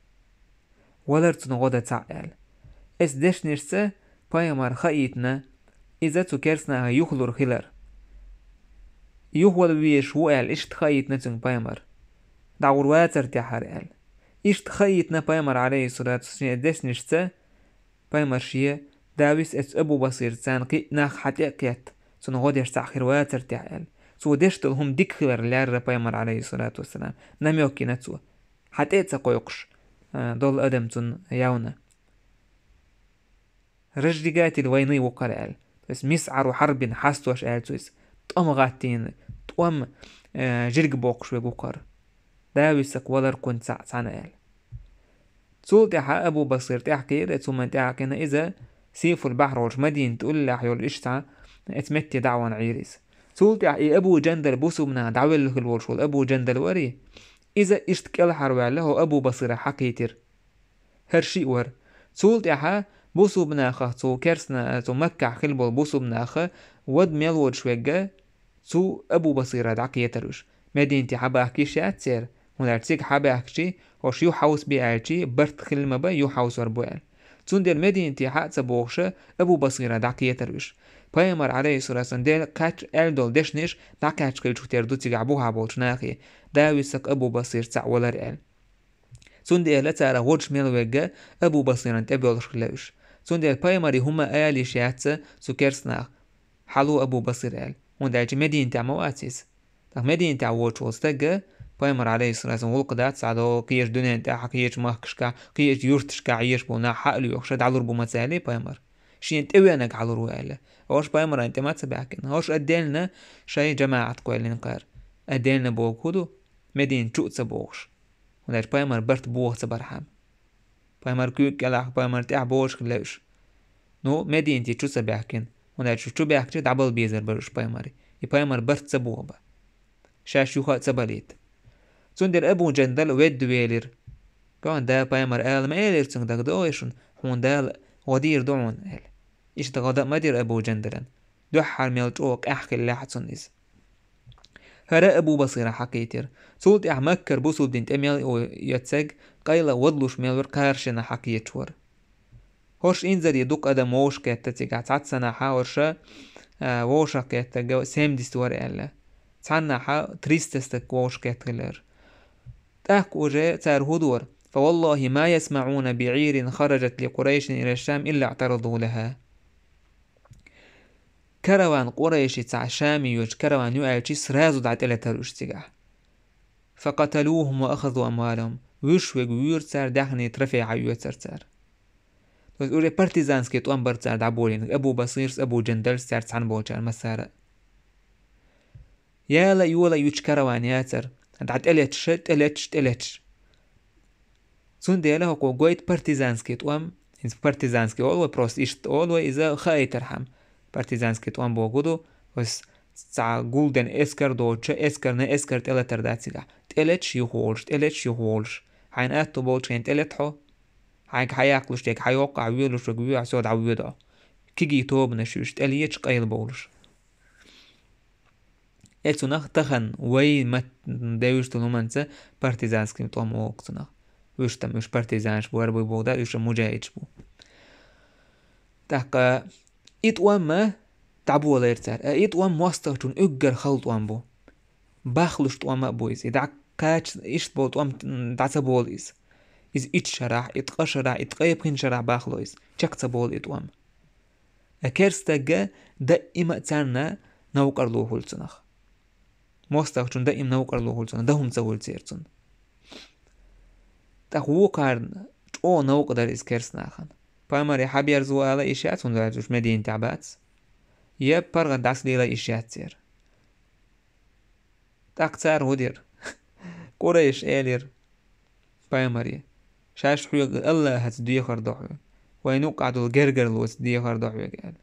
Валар цунна гӀо дан цхьаъ аьлла. Эцу дешнашца пайхамар хаийтина, иза цу керстанаха юхалур хилар. Юхавала везаш ву аьлла, иштта хаийтина цуьнга пайхамар. ДӀагӀур вацар тӀехьара аьлла. Иштта хаийтина пайхамар, алейхиссалату, шен дешнашца, пайхамар шен, Давис эцу Абу Басир царна кхин а нах хьан тӀе а кхетта, цунна гӀо деш цхьаъ хир вацар тӀехь аьлла. Цо деш долу хӀума дика хилар лаьрра пайхамар, алейхиссалату вассалам. Намёк йина цо. Хьан тӀе а ца кхойкхуш, а, долу адам цунна явна. Разжигатель войны ву-кх хӀара аьлла. То есть мисъару хьарбин хьастош аьлла цо иза. ТӀом гӀаттийна, тӀом, э, жирг боккхуш верг ву-кх хӀара. Дависак валар кхунца цхьаъ цхьаьна аьлла. Цул тӀаьхьа Абу Басир тӀаьхьакхийра, цу хӀуманна тӀаьхьакхийна иза Сифул Бахьр волчу Мадинат уллехь йолу иштта цхьа эцу метте дӀа а ван Ӏийра иза. Цул тӀаьхьа и Абу Жандал бусулбанах дӀавелла хилла волуш волу Абу Жандал варий, иза иштта кӀелхьарваьлла хӀо Абу Басира хьакхийтира. ХӀара шиъ вара. Цул тӀаьхьа бусулбанахах цу керстна, цу Маккахь хилла болу бусулбанаха вада мел воцуш вегга, цу Абу Басира дӀакхетара уьш. Мединате хьабахка йиш яц церан, хӀунда аьлча цига хьабаьхкичи, хӀорш юххьовса бен аьлчи, барт хилла ма бан, юххьовсор бу аьлла. Цундела Мединате хьа а ца бохуша, Абу Басира дӀакхетара уьш. Пайхамар, алейхиссалату вассалам, Дела кхаьчча аьлла долу дешнаш дӀакхаьчча хилчух тера ду цигахь бухахь болчу нахе, Дависак Абу Басир цхьаъ валар аьлла. Цундела царах водуш мел вегга Абу Басиран тӀе боьлхуш хилла уьш. Цундела пайхамаре хӀума ала йиш яц цу керстанах, хьало Абу Басир аьлла, хӀунда аьлча Мединатехь ма вац иза. ТӀаккха Мединатехь воцуш волу стага пайхамар, алейхиссалату вассалам, гӀуллакх дац, цхьа до кхечу дуьнен тӀехь, кхечу махкашкахь, кхечу юьрташкахь Ӏеш болу нах хьа а лоьхуш, дӀалур бу ма ца аьллий пайхамар. Шена тӀевеанарг хьалур ву аьлла. ХӀорш пайхамаран тӀе ма ца баьхкина. ХӀорш отдельно шайн жамаӀат кхоьллина кхара. Отдельно бохург хӀун ду? Мединат чу а ца бохуш. ХӀунда аьлча пайхамар барт боха ца бархьама. Пайхамар куьйга кӀелахь, пайхамар тӀехь бохуш хилла уьш. Ну, Мединате чу ца баьхкина. ХӀунда аьлча чу баьхкича дӀабала безар бара уьш пайхамаре. И пайхамар барт ца боха бан. Шаьш юха а ца балийта. Цундела Абу Жандал ведда велира. Кхана Дала пайхамар ала ма элира цуьнга, дагадогӀий шуна, хьуна Дала гӀо дийр ду хьуна аьлла. Иштта гӀо дан а ма дира Абу Жандалан. Дуьххьара мел чӀогӀа къаьхьа хиллехь а цунна иза. ХӀара Абу Басира хьакхийтира. Цул тӀаьхьа Маккара бусулба дин тӀе мел йо-, йоццерг, къайла вадлуш мел вара кхарашина хьакхеташ вара. ХӀорш инзаре дукха адам вовшахкхетта цигахь, цхьаццанахьа хӀорша, а, вовшахкхеттарг семьдесят вара аьлла. Цхьаннахьа триста стаг вовшахкхетта хилар. ТӀаккха уже цара хӀун дора? فوالله ما يسمعون بعير خرجت لقريش إلى الشام إلا اعترضوا لها. Караван, къурайши цхьа Шаме йоьдуш караван ю аьлчи, сразу дӀатӀелетара уьш цигахь. فقتلوهم وأخذوا أموالهم. Вуьш вега вуьйра цара, даьхни трофей хьаоьцура цара. То есть уже партизанский тӀом бара цара дӀаболийнарг, Абу Басирс, Абу Джандалс, цара цхьана болчара массара а. Яла а, йола а йича караван яцара, дӀа тӀелеташ, тӀелеташ, тӀелеташ. Цундела хӀокхо гойту партизанский тӀом, иза партизанский олу вай, просто иштта олу вай, иза хаийтархьама. Партизанский тӀом бохург ду, аса цхьа гулден эскар доцуча, эскарна эскар тӀелатар дац цигахь. ТӀелеташ юхаволуш, тӀелеташ юхаволуш. Хьайна аьтту болчу хенахь тӀелета хьо. Хьайга хьаяккхалуш дерг хьайоккху, ахь воьдуш верг воь, ахь со дӀавоьду хьо. Кегий тобанаш ю уьш, тӀелеташ къайла бовлуш. Э, цунах тахана вай ма-, девзаш долу хӀуманца партизанский тӀом олу цунах. Уьш там, уьш партизанаш бу, хӀара буй боху, да, уьш муджахидаш бу. ТӀаккха и тӀом а дӀаболийра цара. Э, и тӀом мостагӀчун уггар хала тӀом бу. Бахлуш тӀом а бу иза. И дӀакхача иштта болу тӀом дӀа ца болу иза. Иза итт шарахь, и ткъа шарахь, и ткъе пхи шарахь бахло иза. Чекх ца болу и тӀом. Э, керстага даима а царна новкъарло хуьлу цунах. МостагӀчун даима новкъарло хуьлу цунах, дан хӀума ца хуьлу церан цунна. ТӀаккха вукхарна чӀогӀа новкъа дара иза керстанахана. Пайхамаре хьаберзо ала йиш яц, хӀунда аьлча уьш Мединатехь бац. Я паргӀат дӀасалела йиш яц церан. ТӀаккха цара хӀун дира? Къурайш элира: «Пайхамаре, шаьш хьоьга АллахӀаца дехар до хьоьга, вайна юккъахь долу гергарлоца дехар до хьоьга», — аьлла.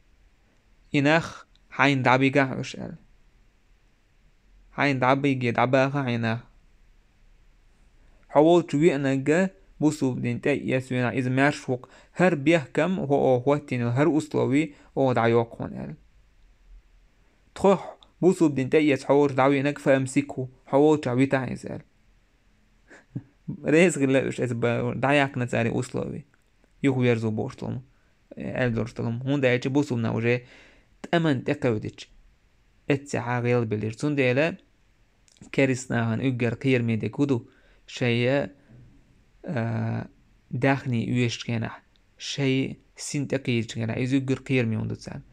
«И нах хьайна дӀабигахь уьш», — аьлла. «Хьайна дӀабиге, дӀабахахь и нах. Хьо волчу веанарг бусулба дин тӀе а эцна веанахь, иза маьрша ву-кх, хӀара бехкам, хӀо оха хӀоттийна йолу хӀара условий оха дӀайоккху хьуна», — аьлла. «Тхо бусулба дин тӀе а эцна хьо волчу дӀавеанарг фаамсикху, хьо волчохь витахь иза», — аьлла. Реза хилла уьш, эца ба-, дӀаяьккхина цара и условий. Юхаверзо бохуш долу, аьлла долуш долу. ХӀунда аьлча бусулба нах уже тӀаман тӀекхевдича, эццехьа гӀелабелира. Цундела керстанахана уггар кхераме дерг хӀун ду? Шайн, а, даьхни оьшучу хенахь, шайн син тӀекхийрачу хенахь, иза уггар кхераме хӀума ду царна.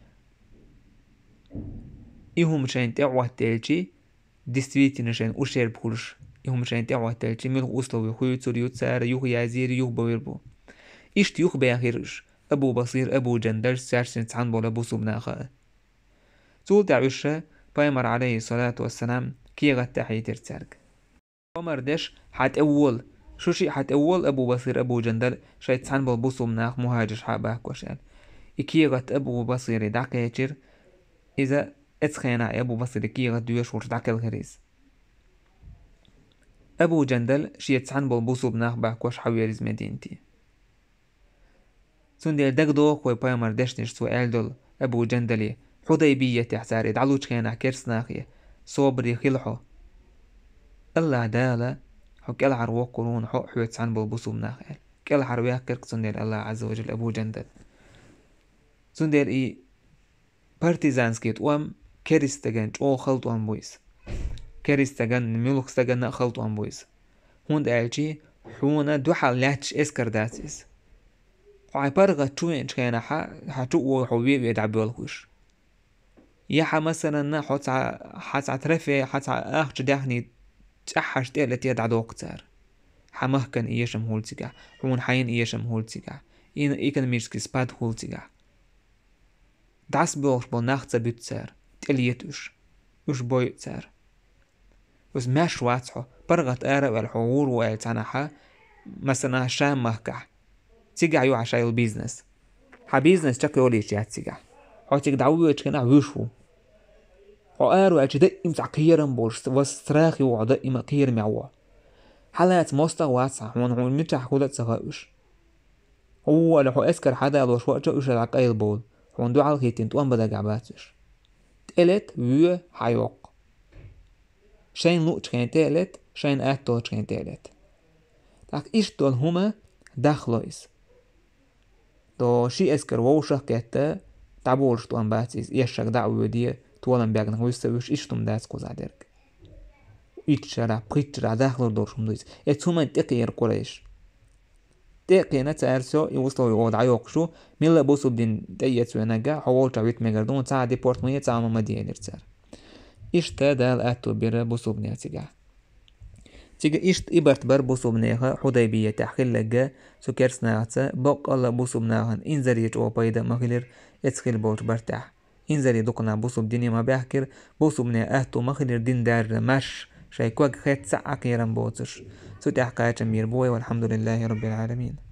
И хӀума шайна тӀе а хӀоттаелчи, действительно шайна ушерб хуьлуш, и хӀума шайна тӀе а хӀоттаелчи, муьлха условий хуьйцур ю цара, юхаязйийр, юхабевр бу. Иштта юхабаьхира уьш, Абу Басир, Абу Джандалш, цаьршиннан цхьаьна болу бусулба наха а. Цул тӀаьхьа уьш Пайхамар, алейхиссалату вассалам, кехат тӀе хьийтира цаьрга. Омар деш: «Хьан тӀе вола, шу шиъ хьан тӀе вола, Абу Басир, Абу Джандал, шайн цхьаьна болу бусулба нах, мухӀажирш хьа а бахкош», — аьлла. И кехат Абу Басире дӀакхечира, иза эцу хенахь и Абу Басире кехат доьшуш волчу дӀакхелхира иза. Абу Джандал шен цхьаьна болу бусулба нах бахкош хьавеара иза Мединате. Цундела дагадогӀу вай Пайхамар дешнаш, цо аьлла долу Абу Джандале, Хьудайбиятехь цара и дӀалучу хенахь керстанахе: «Собаре хила хьо. АллахӀ Дала хьо кӀелхьарвоккхур ву хьо а, хьоьца цхьаьна болу бусулба нах», — аьлла. КӀелхьарваьккхира-кх цундела АллахӀ Ӏазза ва Джалла Абу Джандал. Цундела и партизанский тӀом керист стагана чӀогӀа хала тӀом бу иза. Керист стагана, муьлха стагана а хала тӀом бу иза. ХӀунда аьлча хьуна дуьхьал лаьтташ эскар дац иза. Хьайн паргӀат чу веанчу хенахь, хьан чу а вогӀий, хьо ве а ве дӀабоьлху уьш. Я хьан, масалан, хьо цхьа, хьан цхьа трофей, хьан цхьа ахча, даьхни чӀахьаш тӀе а летий, дӀадоккху цара. Хьан махкана эшам хуьлу цигахь, хьуна хьайна эшам хуьлу цигахь, и-, экономический спад хуьлу цигахь. ДӀасабоьлхуш болу нах ца буьту цара, тӀелета уьш. Уьш бойу цара. Уьш маьрша вац хьо, паргӀат ара а ваьлла, хьо гӀур ву аьлла цхьанахьа, масалан, Шам-махкахь. Цигахь ю хьан шайн йолу бизнес. Хьан бизнес чекхйолуьйтуш яц цигахь. Хьо цига дӀавоьдучу хенахь вуьш ву. Хьо ара ваьлча даима цхьа кхерам болуш, ва страх ю хьо, даима кхерамехь ву. Хьан лаьцна мостагӀа вац хьан, хьуна, хьуна мичахь хуьлу а ца хаьа уьш. Хьо ву аьлла, хьо эскар хьадалош ваьлча, уьш а дӀакъайлабовлу. Хьуна дуьхьал хӀиттина тӀом бан дагахь бац уьш. ТӀелета, воь, хьайоккху. Шайна луучу хенахь тӀе а лета, шайна атта долчу хенахь тӀе а лета. ТӀаккха иштта долу хӀума дахло иза. До ши эскар вовшах а кхетта, дӀаболуш тӀом бац иза, эшшаг дӀа а воьдий, толам бегнах вуьсса а вуьш, иштта хӀума дац кхузахь дерг. Итт шарахь, пхийтта шарахь дахлур долуш хӀума ду иза. Эцу хӀуманна тӀекхийра Къурайш. ТӀе а кхиъна цара, всё, и условий оха дӀайоккхуш ю, милла а бусулба дин тӀеэца веанарг, хьо волчохь вита мегар ду, цхьа а депорт ма е, цхьа а хӀума ма де, элира цара. Иштта Дала аьтту бира бусулбанех цигахь. Цига иштта и барт бар бусулбанеха Хьудайбия тӀехь хилларг, цу керстанахаца баккъалла бусулбанахана инзаре чӀогӀа пайда ма хилира эцца хилла болчу барт тӀехь. Инзаре дукхана бусулба дине ма баьхкира, бусулбанех аьтту ма хилира дин даржа марш, шайн ког хетта цхьа а кхерам боцуш. Цу тӀехь кхачам бийр бу вай, валхьамдулиллахӀи раббил Ӏаламин.